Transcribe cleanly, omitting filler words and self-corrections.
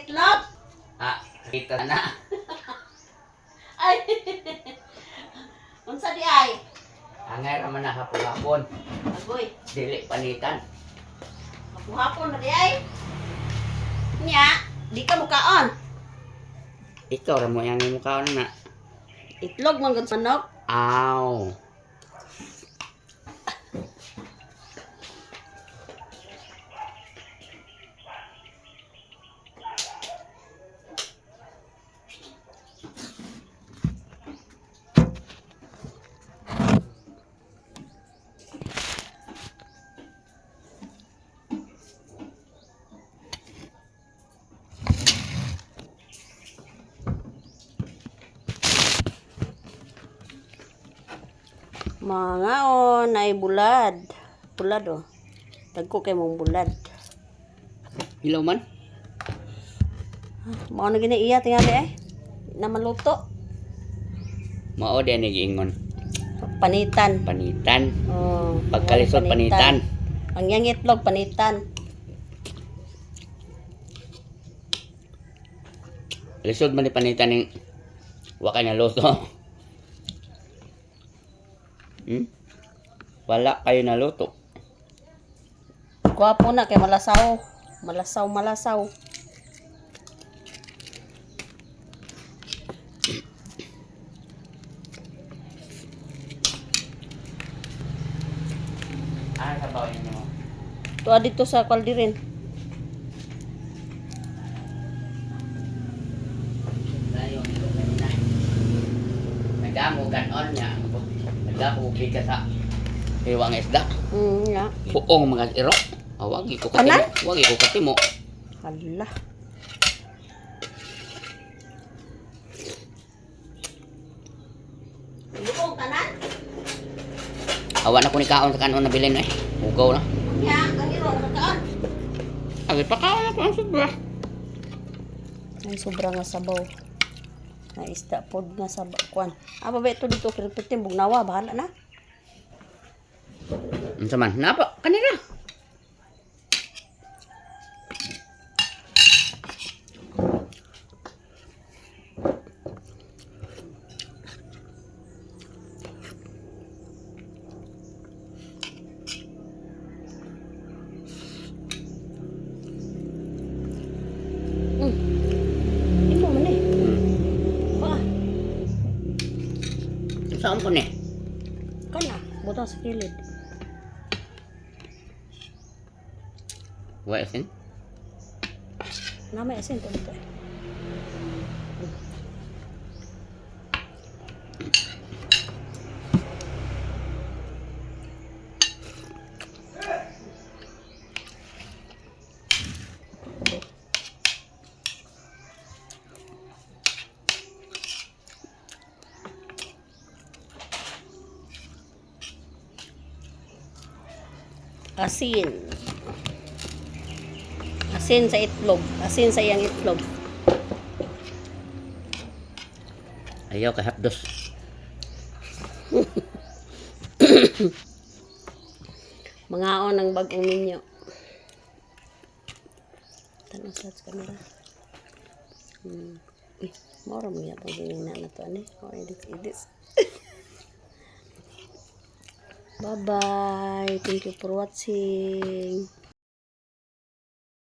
Itlog. Ah, kita na. Ay. Unsa di ay? Angay ra man na hapon-hapon. Agoy. Dili panitan. Hapon na di ay. Nya, di ka mukaon. Ikaw ra mo yang mukha na. Itlog man gud manok. Aw. Mangaon ay bulad. Bulad oh. Dagko kay mong bulad. Hilaw man. Mao na gini iya tingali ay. Na maluto. Mao di ni giingon. Panitan. Panitan. Oh, Pagkalisod panitan. Ang yang itlog panitan. Lisod man ni panitan ning wa kay naluto. Wala kayo naluto. Gwapo na kay malasaw. Malasaw, malasaw. Ah, sa bawin mo. Tuwa dito sa kaldirin. Tayo na. Nagdamo kanon niya. Nagdamo ka sa hiwang isda. Nga. Puong mga iro. Ah, wagi ko Tanan? katimo. Wagi ko katimo. Hala. Lubong tanan? Awa na ko ni kaon sa kanon na bilin eh. Ugaw na. Nya, ang iro nakaon. Agi pa kaon ako ang sobra. Ay sobra nga sabaw. Na isda pod nga sabaw kuan. Ah, babe ito dito kiripitin bugnawa bahala na. Unsa man? Napa kanira. Imo man eh. Pa, Saan ko ni? kana butang sa kilid. Wa asin. Na may asin to dito. Eh. Asin. Asin sa itlog. Asin sa iyang itlog. Ayaw kay hapdos. Mangaon ng bagong minyo. Tanong sa camera. Eh, mora mo yata ginina na to ani. O edit edit. Bye-bye. Thank you for watching.